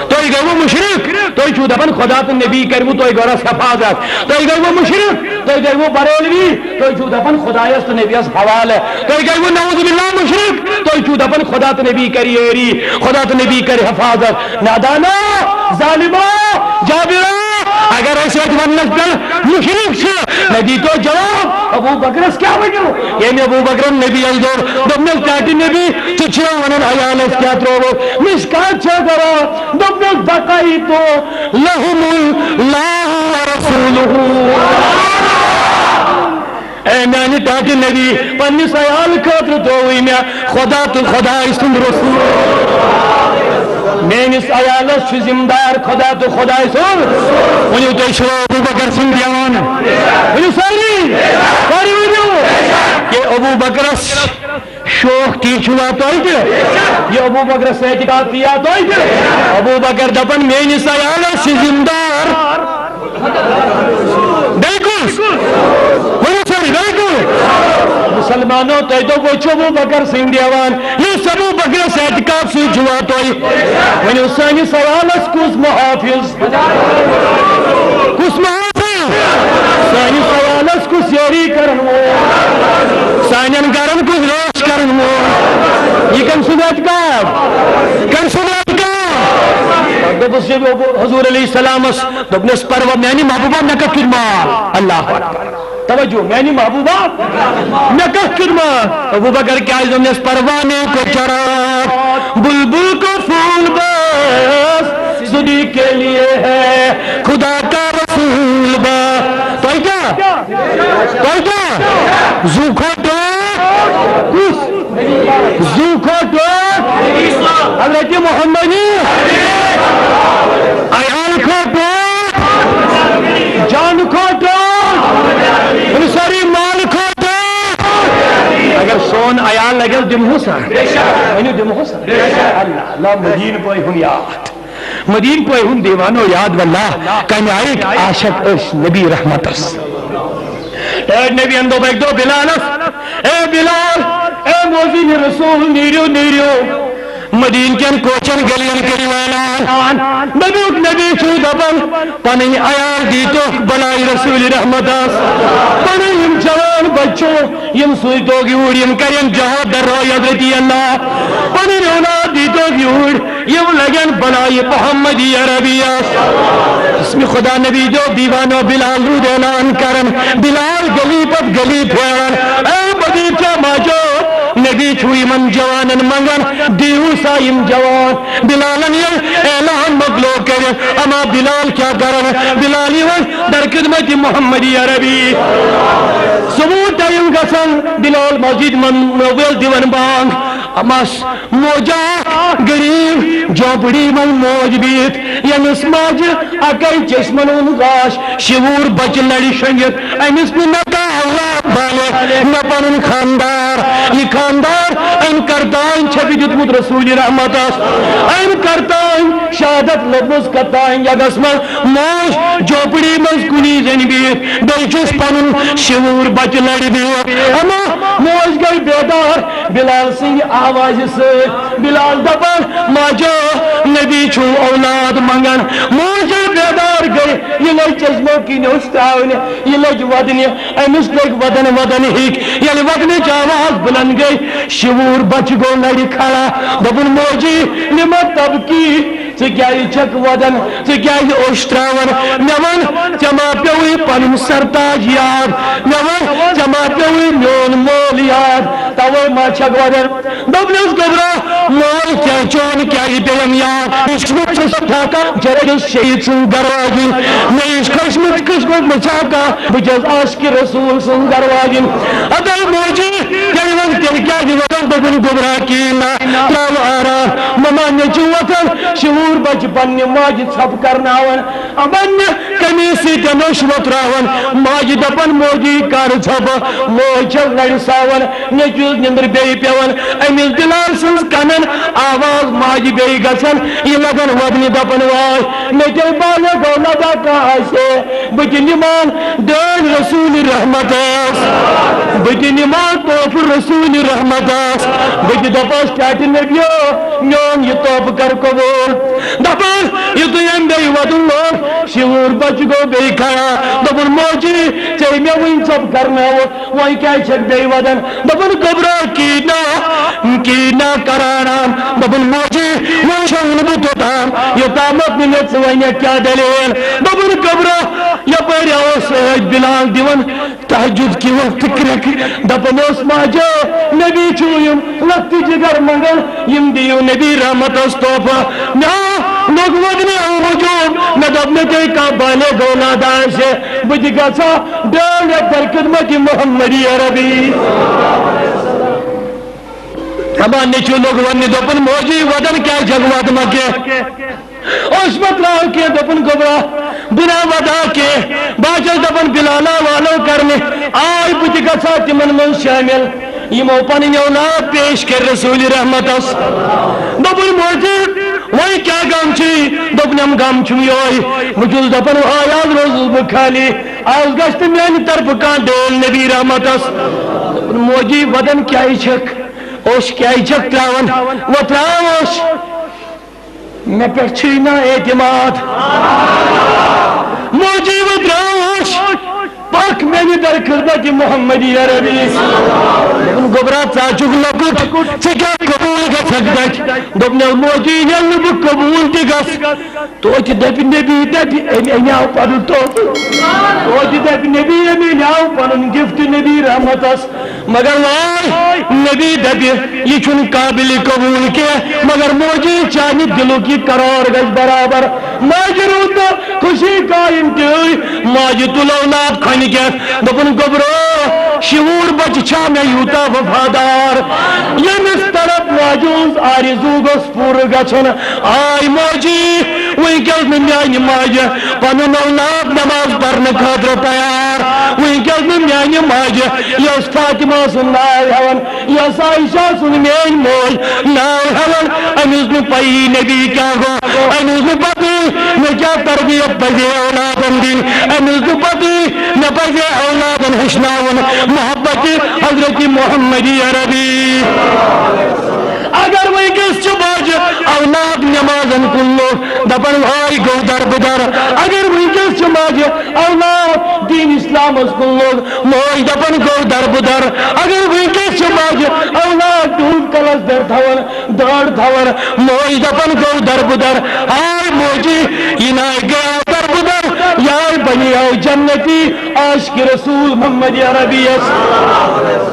تُہۍ گٔیوٕ مُشرِک، تُہۍ چھِو دَپان خۄدا تہٕ نبی کَرِوٕ تۄہہِ گَرَس حفاظت۔ تُہۍ گٔیوٕ مُشرِک، تُہۍ گٔیوٕ بریلوی، تُہۍ چھِو دَپان خۄدایَس تہٕ نبیَس حوالہٕ۔ تُہۍ گٔیوٕ نعوذ باللہ مُشرِک، تُہۍ چھِو دَپان خۄدا تہٕ نبی کَرِ یٲری، خۄدا تہٕ نبی کَرِ حفاظت۔ نادانو، ظالمو، جابرو، اگر أسۍ اَتہِ وَننَس پٮ۪ٹھ مُشرِک چھِ، مےٚ دیٖتو جواب، ابو بکرَس کیٛاہ ؤنِو؟ ییٚمۍ ابو بکرَن نبیَس دوٚپ، دوٚپنَس، ٹاٹہِ نبی، ژٕ چھُکھ وَنان عیالَس کیٛاہ ترٛووُکھ؟ مِشکات چھا گواہ، دوٚپنَس، بقیت لہم اللہ و رسولہ۔ اے میانہِ ٹاٹہِ نبی، پننِس عیال خٲطرٕ ترٛووُے مےٚ خۄدا تہٕ خۄداے سُنٛد رسول۔ میٲنِس عیالَس چھُ ذمہٕ دار خۄدا تہٕ خۄداے سُنٛد۔ ؤنِو تُہۍ چھِوا ابو بکر سُنٛد دیوان؟ ؤنِو سٲری، سٲری ؤنِو۔ یہِ ابو بکرَس شوق تی چھُوا تۄہہِ تہِ؟ یہِ ابو بکرَس اعتقاد تیا تۄہہِ تہِ؟ ابو بکر دَپان، میٲنِس عیالَس چھِ ذمہٕ دار۔ بیٚیہِ کُس؟ ؤنِو سٲری، بیٚیہِ کُس؟ مُسلمانو، تۄہہِ دوٚپ، وۄنۍ چھُ ابو بکر سٕنٛدۍ دیوان۔ یُس ابو بکرَس اعتقاد سۭتۍ چھُوا تۄہہِ؟ ؤنِو، سٲنِس عیالَس کُس محافظ؟ کُس محافظ؟ سٲنِس عیالَس کُس یٲری کرن وول؟ سانٮ۪ن گرن کُس رٲچھ کرن وول؟ یہِ کٔمۍ سُنٛد اعتقاد؟ کٔمۍ سُنٛد اعتقاد؟ دوٚپُس یہِ حضور علیہ السلامس، دوٚپنس، پروا میانہِ محبوبہ، مےٚ کتھ کیُتھ مال؟ اللہ اکبر۔ توجہ، میانہِ محبوبہ، مےٚ کتھ کیُتھ مال؟ ابو بکر کیٛازِ دوٚپنس، پروانے کو چراغ، بلبل کو پھول بس، صدیق کے لیے ہے خدا کا رسول بس۔ تۄہہِ کیٛاہ؟ تۄہہِ کیٛاہ؟ زُو کھوٚت ٹوٹھ؟ کُس؟ زُو کھوٚت ٹوٹھ؟ حضرت محمدی۔ عیال کھوٚت ٹوٹھ؟ جان کھوٚت ٹوٹھ؟ یِم سٲری مال کھوٚت ٹوٹھ؟ اگر سون عیال لگٮ۪س، دِمہوس ہا؟ ؤنِو، دِمہوس ہا؟ اللہ، اللہ، مدیٖنہٕ پٲے ہُن یاد۔ مدیٖنہٕ پٲے ہُنٛد دیوانو یاد واللہ، کمہِ آیِکۍ عاشق ٲسۍ نبی رحمتس۔ ٹٲٹھۍ نبیَن دوٚپ اَکہِ دۄہ بلالس، اے بلال، اے مؤذن رسول، نیٖرِو، نیٖرِو۔ مدیٖنہٕ کٮ۪ن کوچن گلیَن کٔرِو اعلان۔ نبیُک نبی چھُ دپان، پنٕنۍ عیال دیٖتوکھ بلایہِ رسول رحمتس۔ پنٕنۍ یِم جوان بچہٕ چھِ، یِم سوٗزتوکھ یوٗرۍ، یِم کرن جہاد در راہ حضرت اللہ۔ پنٕنۍ اولاد دیٖتوکھ یوٗرۍ، یِم لگن بلایہِ محمدی عربیس۔ قسم خدا نبی دیو دیوانو بلال روٗد اعلان کران، بلال گلی پتہٕ گلی پھیران، اے مدیٖنہٕ چہ ماجو، نبی چھُ یِمن جوانن منگان، دیٖہوٗ سا یِم جوان۔ بلالن ییٚلہِ اعلان مۄکلو کٔرِتھ، اما بلال کیٛاہ کران؟ بلال یِوان در خدمت محمدی عربی۔ صبح ٹائم گژھان، بلال مسجد من ویل دِوان بانگ۔ امس موجا غریب جھونپڑی منٛز موج بِہِتھ، ییٚمِس ماجہِ اکے چشمن ہُنٛد گاش، شِوُر بچہِ لڑِ شۄنگِتھ، أمِس نہٕ نہ کانٛہہ اللہ بالغ، مےٚ پنُن خاندار، یہِ خاندار، أمۍ کرتانۍ چھےٚ مےٚ دیُتمُت رسول رحمتس، أمۍ کرتانۍ شہادت لٔبمٕژ کرتانۍ یگس منٛز، موج جھوپڑی منٛز کُنی زٔنۍ بِہِتھ، بیٚیہِ چھُس پنُن شعوٗر بچہٕ لرِ بِہِتھ۔ اما موج گٔے بیدار بلال سٕنٛدِ آوازِ سۭتۍ۔ بلال دپان، ماجو، نبی چھُ اولاد منگان۔ موج بیدار گٔے، یہِ لٔج چشمو کِنۍ اوٚش تراونہِ، یہِ لٔج ودنہِ، أمِس لٔگۍ ودن ودن ہِکۍ۔ ییٚلہِ ودنٕچ آواز بلند گٔے، شعوٗر بچہٕ گوٚو لرِ کھڑا۔ دوٚپُن، موجی، لِمَ تَبْکِی، ژٕ کیٛازِ چھَکھ ودان؟ ژٕ کیٛازِ اوٚش تراوان؟ مےٚ وَن، ژےٚ ما پیوٚوُے پنُن سرتاج یاد؟ مےٚ وَن، ژےٚ ما پیوٚوُے میون مول یاد؟ توے ما چھَکھ ودان؟ دوٚپنَس، گوٚبرا، مول کیٛاہ چون کیٛازِ پیٚیَم یاد؟ بہٕ چھُس نہٕ ژٕ سَتھ ہَتھ جرگس شہید سُنٛد گرٕ واجِنۍ۔ مےٚ یُس خۄشمٕژ قٕسمت مےٚ چھا کانٛہہ؟ بہٕ چھَس عاشقِ رسول سُنٛد گرٕ واجِنۍ۔ اَدٕ موجی، تیٚلہِ وَن، تیٚلہِ کیٛازِ وَنان؟ دوٚپُن، گوٚبرا، کِہیٖنۍ نہ، ترٛاو آرام۔ مما، نیٚچوٗ وۄتھان، شعوٗر بچہٕ پننہِ ماجہِ ژھۄپہٕ کرناوان۔ اَمن نہٕ کمی سۭتۍ اوٚش وۄتراوان۔ ماجہِ دپان، موجی کر ژھۄپہٕ، موج چھَس لرِ ساوان، نیٚچوِس نیٚنٛدٕر بیٚیہِ پٮ۪وان۔ أمِس بلال سٕنٛز کنن آواز ماجہِ بیٚیہِ گژھان، یہِ لگان ودنہِ دپان، واے، مےٚ تہِ بالغ گوٚو نہ دا کانٛہہ آسہِ ہے، بہٕ تہِ نِمہٕ ہا ڈٲلۍ رسول رحمتس، بہٕ تہِ نِمہٕ ہا تحفہٕ رسول رحمتس، بہٕ تہِ دپس، ٹاٹہِ نبیو، میون یہِ تحفہٕ کر قبول۔ دپان، یُتھُے أمۍ بیٚیہِ ودُن لوگ، شعوٗر بچہٕ گوٚو بیٚیہِ کھڑا۔ دوٚپُن، موجی، ژےٚ مےٚ وٕنۍ ژۄپ کرنٲوٕتھ، وۄنۍ کیٛازِ چھَکھ بیٚیہِ ودان؟ دوٚپُن، گوٚبرا، کِہیٖنۍ نہ، کِہیٖنۍ نہ، کران۔ دوٚپُن، موجی، وۄنۍ چھَس نہٕ بہٕ توٚتام، یوٚتامَتھ نہٕ مےٚ ژٕ وَنَکھ کیٛاہ دٔلیٖل۔ دوٚپُن، گوٚبرا، یَپٲرۍ اوس سۭتۍ بلال دِوان تہجد کہِ وقتہٕ کرٛٮ۪کھ۔ دپان اوس، ماجو، نبی چھُ یِم لۄکٹہِ جگر منٛگان، یِم دِیِو نبی رحمتس تحفہٕ۔ مےٚ آو لوٚگ وَدنہِ اَمہِ موٗجوٗب، مےٚ دوٚپ، مےٚ تہِ کانٛہہ بالغ اولاد آسہِ، بہٕ تہِ گژھٕ ہا ڈٲلۍ یَتھ در خدمت محمد عربی۔ اما نیٚچوٗ لوٚگ وَننہِ، دوٚپُن، موجی، وَدان کیٛازِ چھَکھ وَدنہٕ کینٛہہ؟ اوس مہ تراو کینٛہہ، دوٚپُن، گوٚبرا، بہٕ نہ ودا کینٛہہ، بہٕ ہا چھَس دَپان بِلالا والو کرنہِ، آے بہٕ تہِ گژھٕ ہا تِمن منٛز شٲمِل، یِمو پنٕنۍ اولاد پیش کرِ رسول رحمتس۔ دوٚپُن، موجی، وۄنۍ کیٛاہ غم چھُے؟ دوٚپنم، غم چھُم یِہوٚے، بہٕ چھُس دَپان، آے آز روزُس بہٕ خالی، آز گژھِ نہٕ میانہِ طرفہٕ کانٛہہ ڈٲلۍ نبی رحمتس۔ دوٚپُن، موجی، ودان کیٛازِ چھَکھ؟ اوٚش کیٛازِ چھَکھ تراوان؟ وۄتراو اوٚش۔ مےٚ پٮ۪ٹھ چھُے نا اعتماد؟ موجی وۄتراو اوٚش، پکھ میانہِ در خدمت محمد عربی۔ دوٚپُن، گوٚبرا، ژٕ ہا چھُکھ لۄکُٹ، ژٕ کیٛاہ قبوٗل گژھکھ دَچھ؟ دوٚپنَس، موجی، ییٚلہِ نہٕ بہٕ قبوٗل تہِ گژھٕ، توتہِ دَپہِ نبی، دَپہِ، أمۍ اَنیٛاو پَنُن تحفہٕ۔ توتہِ دَپہِ نبی، أمۍ اَنیٛاو پَنُن gift نبی رحمتس۔ مگر واے، نبی دپہِ، یہِ چھُنہٕ قابل قبول کینٛہہ، مگر موجی چانہِ دلُک یہِ قرار گژھِ برابر۔ ماجہِ روٗد نہٕ خوشی قائم تہِ، ماجہِ تُل اولاد کھۄنہِ کٮ۪تھ، دوٚپُن، گوٚبرو، شعوٗر بچہِ چھا مےٚ یوٗتاہ وفادار؟ ییٚمِس طرف ماجہِ ہُنٛد آرزوٗ گوٚژھ پوٗرٕ گژھُن۔ آے موجی، وٕنکیٚس نہٕ میانہِ ماجہِ پنُن اولاد نماز پرنہٕ خٲطرٕ تیار۔ وٕنکیٚس نہٕ میانہِ ماجہِ، یۄس فاطمہ سُنٛد ناو ہٮ۪وان، یۄس عائشہ سُنٛد میٲنۍ موج ناو ہٮ۪وان، أمِس نہٕ پَیی نبی کیٛاہ گوٚو، أمِس نہٕ پَتہٕ مےٚ کیٛاہ تربیت پَزِ اولادن دِنۍ، أمِس نہٕ پَتہٕ مےٚ پَزِ اولادن ہیٚچھناوُن محبت حضرت محمد عربی۔ اگر وٕنکیٚس چھِ ماجہِ اولاد نمازن کُن لوٚگ، دپان، آے گوٚو دربٕدر۔ اگر وٕنکیٚس چھِ ماجہِ اولاد دین اسلامس کُن لوٚگ، موج دپان، گوٚو دربٕدر۔ اگر وٕنکیٚس چھِ ماجہِ اولاد ٹوٗپۍ کلس در تھاوان، دٲڑ تھاوان، موج دپان، گوٚو دربٕدر۔ آے موجی، یہِ ناے گٔیاو دربٕدر، یہِ آے بنیاو جنتی عاشق رسول محمد عربی یس۔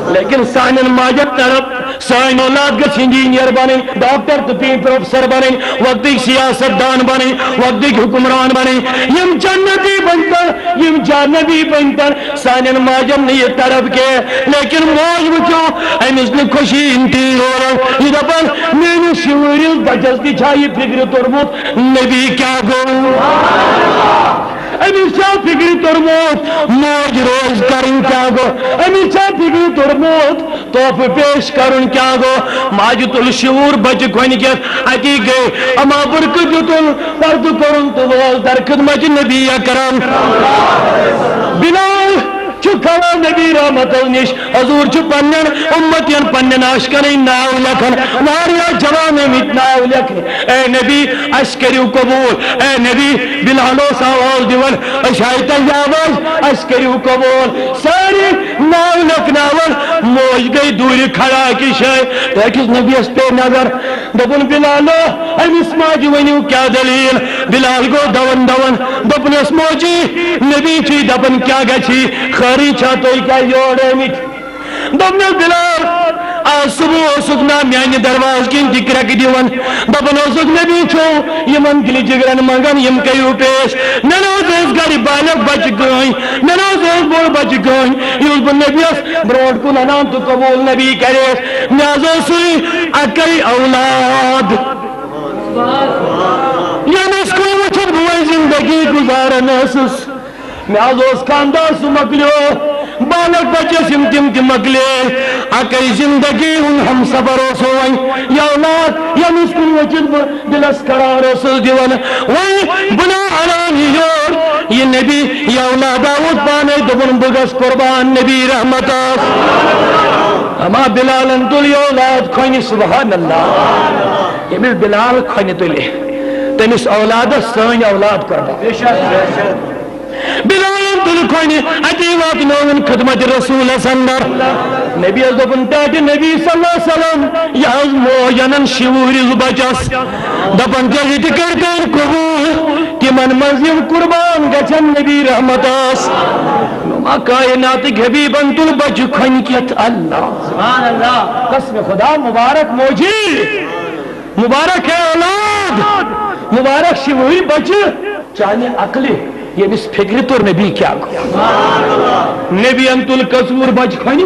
لیکن سانٮ۪ن ماجن طرف سٲنۍ اولاد گٔژھ انجینئر بنٕنۍ، ڈاکٹر تہٕ بیٚیہِ پروفیسر بنٕنۍ، وقتٕکۍ سیاست دان بنٕنۍ، وقتٕکۍ حکمران بنٕنۍ، یِم جنتی بنتن، یِم جہنمی بنتن۔ سانٮ۪ن ماجن نہٕ یہِ طرف کینٛہہ، لیکن موج وٕچھو، أمِس نہٕ خوشی انتہٲیی روزان۔ یہِ دپان، میٲنِس شعوٗرِس بچس تہِ چھا یہِ فکرِ توٚرمُت، نبی کیٛاہ گوٚو؟ أمِس چھا فِکرِ توٚرمُت موج روزِ کرٕنۍ کیٛاہ گوٚو؟ أمِس چھا فِکرِ توٚرمُت تحفہٕ پیش کرُن کیٛاہ گوٚو؟ ماجہِ تُل شعوٗر بچہِ کھۄنہِ کٮ۪تھ، اَتی گٔے اما برقہٕ دیُتُن، پردٕ کوٚرُن تہٕ وٲژ در خدمت نبی اکرم۔ بلال چھُ کھڑا نبی رحمتس نِش، حضور چھُ پننٮ۪ن اُمتین، پننٮ۪ن عاشقن ہٕنٛدۍ ناو لیکھان، واریاہ جوان آمٕتۍ ناو لیکھنہِ۔ اے نبی، اسہِ کٔرِو قبول۔ اے نبی، بلال اوس آواز دِوان، أسۍ آیہِ تۄہہِ آواز، اسہِ کٔرِو قبول۔ سٲری ناو لیکھناوان، موج گٔے دوٗرِ کھڑا أکِس جایہِ تہٕ أکِس نبیَس پے نظر۔ دوٚپُن، بلالو، أمِس ماجہِ ؤنِو کیٛاہ دٔلیٖل؟ بلال گوٚو دَوان دَوان، دوٚپنَس، موجی، نبی چھُے دَپان، کیٛاہ گژھی؟ خٲرٕے چھا، تُہۍ کیٛازِ یور آمٕتۍ؟ دوٚپنَس، بِلال، آز صُبح اوسُکھ نا میٛانہِ دروازٕ کِنۍ تہِ کرٛٮ۪کہٕ دِوان، دَپان اوسُکھ، نبی چھُو یِمَن دِلہِ جِگرَن منٛگان، یِم کٔرِو پیش۔ مےٚ نہ حظ ٲسۍ گَرِ بالغ بَچہِ کٕہٕنۍ، مےٚ نہ حظ اوس بوٚڑ بَچہِ کٕہٕنۍ، یُس بہٕ نبیَس برونٛٹھ کُن اَنان تہٕ قبوٗل نبی کَرِ۔ مےٚ حظ اوسُے اَکَے اولاد، ییٚمِس کُن وٕچھِتھ بہٕ وۄنۍ زِندگی گُزاران ٲسٕس۔ مےٚ حظ اوس خاندار، سُہ مۄکلیو۔ بالغ بچس یِم تِم تہِ مۄکلے۔ اکے زندگی ہُنٛد ہمسفر اوس وۄنۍ۔ یہِ اولاد ییٚمِس کُن وٕچھِتھ بہٕ دِلس قرار اوسُس دِوان۔ وۄنۍ بہٕ نہ انان یہِ یور۔ یہِ نبی، یہِ اولاد آوُت پانے، دوٚپُن، بہٕ گژھٕ قربان نبی رحمتس۔ اما بلالن تُل یہِ اولاد کھۄنہِ، سبحان اللہ۔ ییٚمِس بلال کھۄنہِ تُلہِ، تٔمِس اولادس سٲنۍ اولاد قربان۔ بلالن تُل کھۄنہِ، اتی واتنٲوٕن خدمت رسولس اندر۔ نبی یس دوٚپُن، ٹاٹہِ نبی صلی اللہ علیہ وسلم، یہِ حظ موج انان شِوُہرِس بچس، دپان چھس، یہِ تہِ کٔرۍتن قبول، تِمن منٛز یِم قربان گژھن نبی رحمتس۔ نما کائناتٕکۍ حبیبن تُل بچہِ کھۄنہِ کٮ۪تھ، اللہ۔ سبحان اللہ۔ قسم خدا، مبارک موجی، مبارک ہے اولاد، مبارک شِوُہٕرۍ بچہِ۔ چانہِ عقلہِ، ییٚمِس فِکرِ توٚر نبی کیٛاہ گوٚو۔ نبی ین تُل کٔژوُہُر بچہِ کھۄنہِ،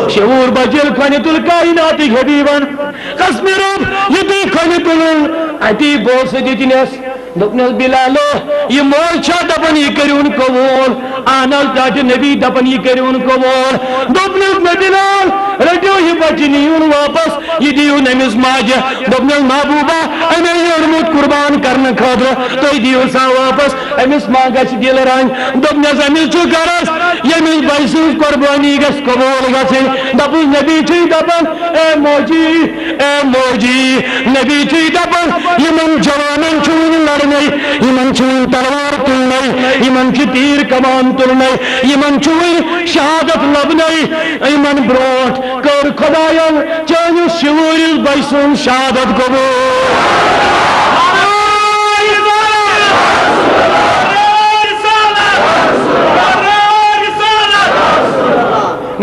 شِوُہُر بچہِ ییٚلہِ کھۄنہِ تُل کائناتٕکۍ حبیبن۔ قسمِ رب، یُتھُے کھۄنہِ تُلُن، اتی بوسہٕ دِتِنس۔ دوٚپنس، بلالو، یہِ موج چھا دپان، یہِ کٔرِوُن قبول؟ اہن حظ، ٹاٹہِ نبی دپان، یہِ کٔرِوُن قبول۔ دوٚپنس، نہ بلال، رٔٹِو یہِ بچہِ، نِیِوُن واپس۔ یہِ دِیِو أمِس ماجہِ۔ دوٚپنس، محبوبہ، أمۍ ہے یوٚرمُت قربان کرنہٕ خٲطرٕ، تُہۍ دِیِو سا واپس۔ أمِس ما گژھِ دِل رنج؟ دوٚپنس، أمِس چھُ غرض، ییٚمِس بچہِ سٕنٛز قربٲنی گژھِ قبول گژھٕنۍ۔ دپُس، نبی چھُے دپان، اے موجی، اے موجی، نبی چھُے دپان، یِمن جوانن چھُ وُنہِ لڑنے، یِمن چھُ وُنہِ تلوار تُلنے، یِمن چھُ تیٖر کمان تُلنے، یِمن چھُ وُنہِ شہادت لبنے۔ یِمن برونٛٹھ کٔر خۄداین چٲنِس شِوُہرِس بچہِ سُنٛد شہادت قبول۔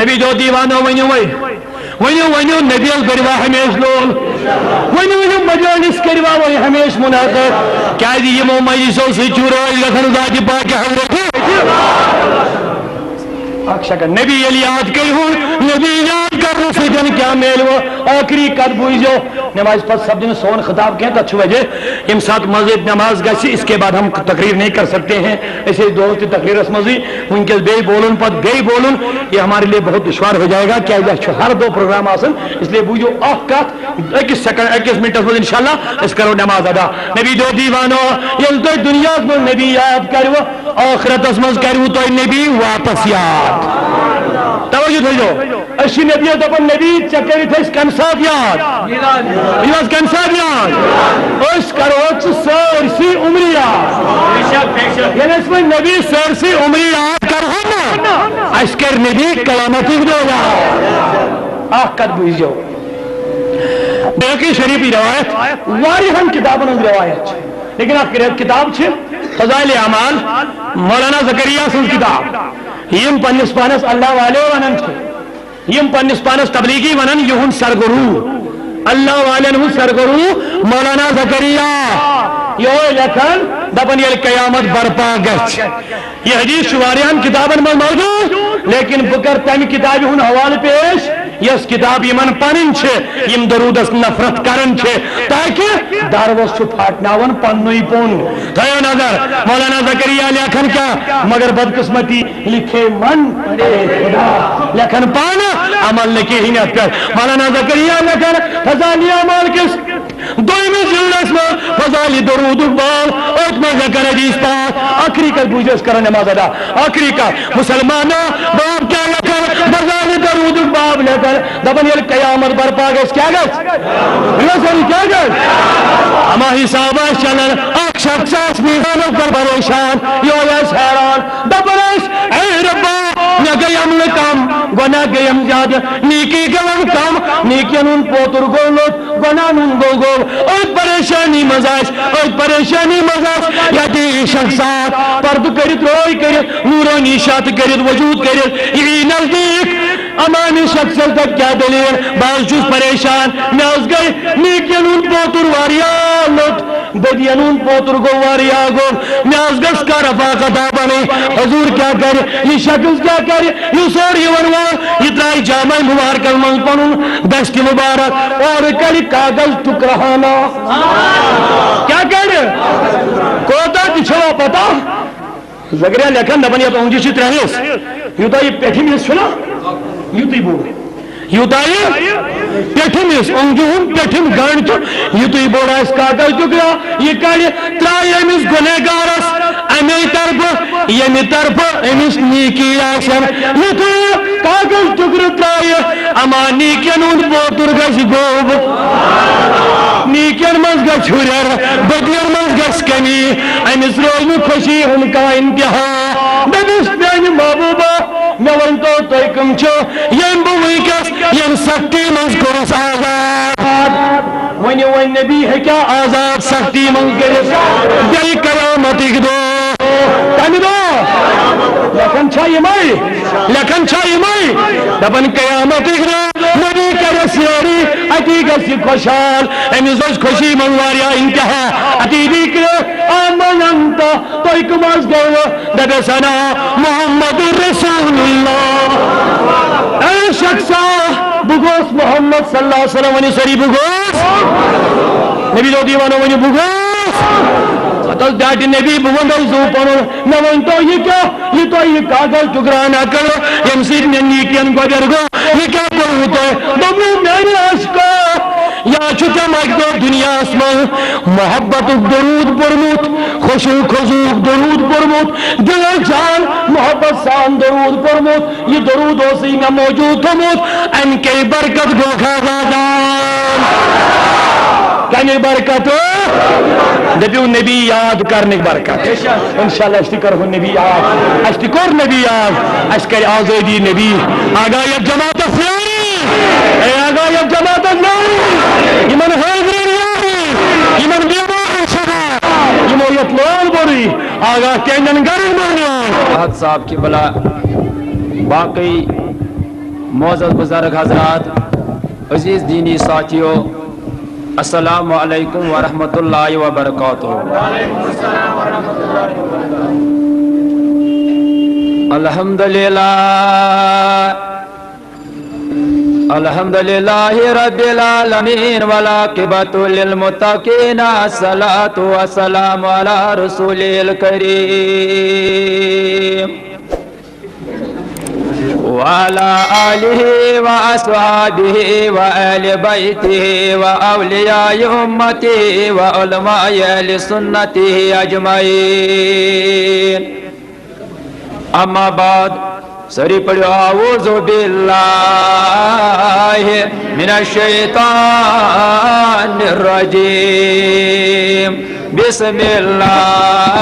نبی جو دیوانو ؤنِو وۄنۍ، ؤنِو، ؤنِو، نبی یس بٔرِوا ہمیشہِ لول، ؤنِو، ؤنِو، مجالس کٔرِوا وۄنۍ ہمیشہِ منعقد، کیازِ یِمو مجلسو سۭتۍ چھُ رٲضۍ گژھان ذاتِ پاکِ حضرت۔ اکھ سیکنڈ، نبی ییٚلہِ یاد کٔرِہُن، نبی یاد کرنہٕ سۭتۍ کیٛاہ میلوٕ؟ ٲخری کتھ بوٗزِو، نمازِ پتہٕ سپدِ نہٕ سون خطاب کینٛہہ، تتھ چھُ وجہ، ییٚمہِ ساتہٕ مسجد نماز گژھِ، اس کے بعد ہم تقریر نہیں کر سکتے ہیں۔ أسۍ ٲسۍ دۄہس تہِ تقریرس منٛزٕے، وٕنکیٚس بیٚیہِ بولُن، پتہٕ بیٚیہِ بولُن، یہ ہمارے لیے بہت دشوار ہو جائے گا، کیازِ اَسہِ چھُ ہر دۄہ پروگرام آسان، اس لیے بوٗزِو اکھ کتھ، أکِس سیکنڈ، أکِس منٹس منٛز انشاءاللہ أسۍ کرو نماز ادا۔ نبی جو دیوانو، ییٚلہِ تُہۍ دُنیاہس منٛز نبی یاد کروٕ، ٲخرتس منٛز کروٕ تۄہہِ نبی واپس یاد۔ توجہ تھٲیزیو، أسۍ چھِ نبیَس دپان، نبی، ژےٚ کٔرِتھ أسۍ کمہِ ساتہٕ یاد؟ یہِ حظ کمہِ ساتہٕ یاد؟ أسۍ کرو ژٕ سٲرسٕے عمرِ یاد۔ ییٚلہِ أسۍ وۄنۍ نبی سٲرسٕے عمرِ یاد کرہو نا، اَسہِ کرِ نبی قیامتٕکۍ دۄہ یاد۔ اکھ کتھ بوٗزِو، بیہقی شریفٕچ روایت، واریاہن کتابن ہٕنٛز روایت چھِ، لیکن اکھ کتاب چھِ فضائل اعمال، مولانا زکریا سٕنٛز کتاب، یِم پننِس پانس اللہ والے ونان چھِ، یِم پننِس پانس تبلیغی ونان، یِہُنٛد سرگروٗ، اللہ والٮ۪ن ہُنٛد سرگروٗ مولانا زکریا، یِہوے لیکھان، دپان، ییٚلہِ قیامت برپا گژھِ۔ یہِ حدیث چھُ واریاہن کتابن منٛز موجود، لیکن بہٕ کرٕ تمہِ کتابہِ ہُنٛد حوالہٕ پیش، یۄس کتاب یِمن پنٕنۍ چھِ، یِم درودس نفرت کران چھِ، تاکہ دروس چھُ پھاٹناوان پننُے پوٚن۔ تھٲیِو نظر، مولانا زکریا لیکھان کیٛاہ؟ مگر بدقسمتی لکھے من پڑے خدا۔ لیکھان پانہٕ، عمل نہٕ کِہیٖنۍ اتھ پٮ۪ٹھ۔ مولانا زکریا لیکھان فضائل اعمال کِس دوٚیمہِ جلدس منٛز فضائل درودُک باب، أتھۍ منٛز لیکھان حدیث پاک، ٲخری کتھ بوٗزِو، أسۍ کرو نماز ادا۔ ٲخری کتھ، مسلمانو، باب کیٛاہ لیکھان؟ فضائل درودُک باب لیکھان، دپان ییٚلہِ قیامت برپا گژھِ، کیٛاہ گژھِ؟ یہِ گژھِ، کیٛاہ گژھِ؟ اما حساب آسہِ چلان، اکھ شخص آسہِ میزانس پٮ۪ٹھ پریشان، یہِ آسہِ حیران، دپان آسہِ، اے ربا، مےٚ گٔے عملہٕ کم، گۄناہ گٔیم زیادٕ، نیکی گٔیم کم، نیکین ہُنٛد پوتُر گوٚو لوٚت، گۄناہن ہُنٛد گوٚو گوٚو۔ أتھۍ پریشانی منٛز آسہِ، أتھۍ پریشانی منٛز آسہِ، ییٚتہِ یہِ شخص آو پردٕ کٔرِتھ، روے کٔرِتھ، نورانی شتہٕ کٔرِتھ، وجود کٔرِتھ، یہِ یی نزدیٖک۔ اما أمِس شخصس دپہِ، کیٛاہ دٔلیٖل؟ بہٕ حظ چھُس پریشان، مےٚ حظ گٔے نیکین ہُنٛد پوتُر واریاہ لوٚت، بدین ہُنٛد پوتُر گوٚو واریاہ گوٚب۔ مےٚ حظ گٔژھ کانٛہہ رفاقت بنٕنۍ۔ حضور کیٛاہ کرِ؟ یہِ شخص کیٛاہ کرِ؟ یُس اورٕ یِوان وول، یہِ ترٛایہِ جامع مبارکس منٛز پنُن دست مبارک، اورٕ کرِ کاغذ ٹکرٕ ہنا۔ کیٛاہ کرِ؟ کوتاہ تہِ چھوا پتہ؟ زکریا لیکھان، دپان، یتھ اونٛگجہِ چھِ ترٛےٚ حصہٕ۔ یوٗتاہ یہِ پیٚٹھِم حصہٕ چھُنہ، یُتُے بوٚڑ۔ یوٗتاہ یہِ پیٚٹھِم یُس اونٛگجہِ ہُنٛد پیٚٹھِم گنٛڈ چھُ، یُتُے بوٚڑ آسہِ کاغذ ٹُکڑا، یہِ کَڑِ، ترٛایہِ أمِس گُنہگارس اَمے طرفہٕ، ییٚمہِ طرفہٕ أمِس نیٖکی آسن۔ یُتھُے یہِ کاغذ ٹُکڑٕ ترٛایہِ، اما نیٖکین ہُنٛد پوتُر گژھِ گوٚب، نیٖکین منٛز گژھِ ہُرٮ۪ر، بدین منٛز گژھِ کمی، أمِس روزِ نہٕ خوشی ہُنٛد کانٛہہ انتہا۔ دٔپِس، میانہِ محبوبہ، مےٚ ؤنۍ تو، تُہۍ کٕم چھِو، ییٚمۍ بہٕ وٕنکیٚس ییٚمہِ سختی منٛز کوٚرُس آزاد؟ وۄنۍ، وۄنۍ نبی ہیٚکیٛاہ آزاد سختی منٛز کٔرِتھ؟ بیٚیہِ قیامتٕکۍ دۄہ۔ کَمہِ دۄہ؟ لیکھان چھا یِمے؟ لیکھان چھا یِمے؟ دَپان قیامتٕکۍ دۄہ نبی کَرِ سٲری، اَتی گژھِ خۄشحال، أمِس گژھِ خوشی منٛز واریاہ انتہا۔ اَتی بیٚیہِ کٔرِو، آمنت، تُہۍ کٕم حظ گٔیوٕ؟ دَپٮ۪س، انا محمد رسول اللہ۔ اے شخصا، بہٕ گوس محمد صلی اللہ علیہ وسلم، ؤنِو سٲری، بہٕ گوس۔ نبی دوٚپ، یہِ وَنو، ؤنِو، بہٕ گوس۔ پتہٕ حظ ڈاٹہِ نبی، بہٕ وَنہٕ تۄہہِ زُو پَنُن۔ مےٚ ؤنۍ تو، یہِ کیٛاہ، یہِ تۄہہِ یہِ کاغذ ٹُکرانا کٔرٕو، ییٚمہِ سۭتۍ مےٚ نیٖکیَن گۄبٮ۪ر گوٚو، یہِ کیٛاہ کوٚروٕ تۄہہِ؟ دوٚپمَو، میٛانہِ عاشقو، یا چھُ ژےٚ مَکہِ دۄہ دُنیاہَس منٛز محبتُک درود پوٚرمُت، خوشو خضوٗک درود پوٚرمُت، دِلو جان محبت سان درود پوٚرمُت۔ یہِ درود اوسُے مےٚ موجود تھوٚمُت، اَمہِ کے برکت گوٚو خزادان۔ کَمہِ برکت؟ دٔپِو، نبی یاد کرنٕکۍ برکت۔ انشاءاللہ أسۍ تہِ کرہون نبی یاد، اَسہِ تہِ کوٚر نبی یاد، اَسہِ کرِ آزٲدی نبی۔ آگاہ یَتھ جماعتس سٲری، اے آگاہ یَتھ جماعتس سٲری، یِمن حٲضرین یاری، یِمن بیمارن شفا، یِمو یَتھ لول بوٚرُے، آگاہ تِہنٛدٮ۪ن گرن منٛز۔ احد صاحب قبلہ، باقی معزز بزرگ حضرات، عزیز دینی ساتھیو، السلام علیکم ورحمۃ اللہ وبرکاتہ۔ الحمد للہ، الحمد للہ رب العالمین، والعاقبۃ للمتقین، الصلاۃ والسلام علی رسول الکریم۔ وعلى آله وأصحابه وأهل بيته وأولياء أمته وعلماء أهل سنته أجمعين. أما بعد، سٲری پٔرِو، أعوذ بالله من الشيطان الرجيم. بسم الله.